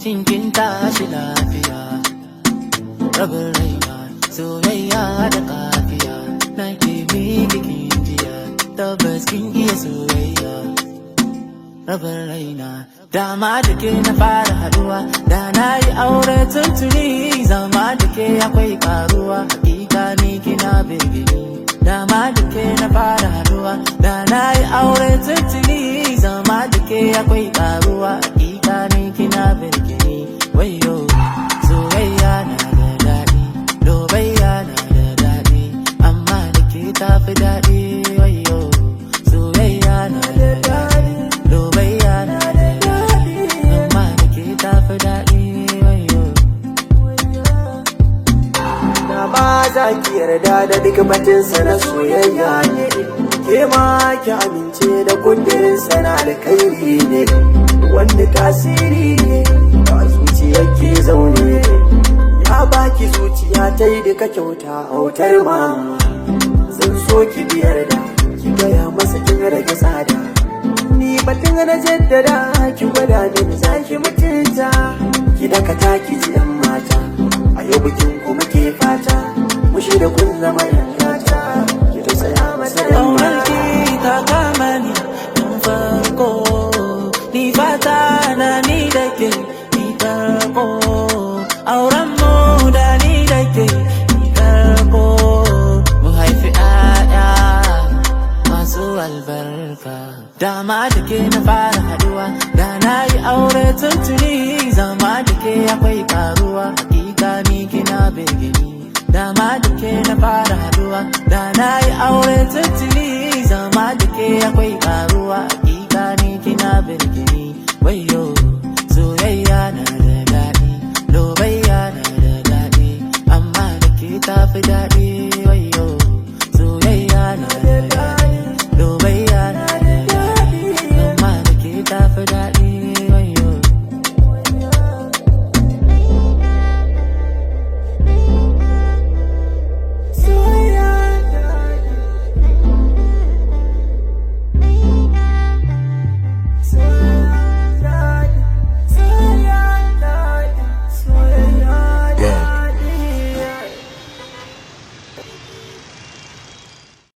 Shin kin tashi lafiya? Rabin raina, soyayya da kafiya. Na ke miki kin jiya, tabbas kin iya soyayya. Rabin raina, dama da ke na fara haduwa, da na yi aure tuntuni. Zama da ke akwai karuwa, hakika ni kina birgini. Dama da ke na fara haduwa, da na yi aure tuntuni. Zama da ke akwai karuwa, hakika ni kina birgini. Wayo, soyayya na da daɗi, lobayya na da daɗi, amma da ke tafi daɗi. Wayo, soyayya na da daɗi, lobayya na da daɗi, amma da ke tafi daɗi. Wayo. Na ba za ki yarda da duk batinsa na soyayya ne, ke ma ki amince da kudirinsa na alkhairi ne, wanda tasiri ne ba zuciyar ke zaune. Ya baki zuciya ta yi duka kyauta, autar ma zan so ki biyar da ki gaya masa kin rage tsada. Ni batun na jaddada, ki gwada min zaki mutunta. Ki dakata ki ji, yan mata, a yau bikin ku muke fata, mu da kun zama yan gata. Ki tausaya masa, yan Ƙaunar mata. ki ta kama ni tun farko, ni fata na ni da ke ni karko. Auren mu da ni da ke ni karko, mu haifi 'ya'ya masu albarka. Dama da ke na fara haduwa, da na yi aure tuntuni. Zama da ke akwai karuwa, hakika ni kina birgini. Dama da ke na fara haduwa, da na yi aure tuntuni. Zama da ke akwai karuwa, hakika ni kina birgini. Wayo, soyayya na da daɗi, lobayya na da daɗi, amma da ke tafi daɗi. Wayo, soyayya na da daɗi, lobayya na da daɗi, amma da ke tafi daɗi. Wayo. Soyayya. Yeah.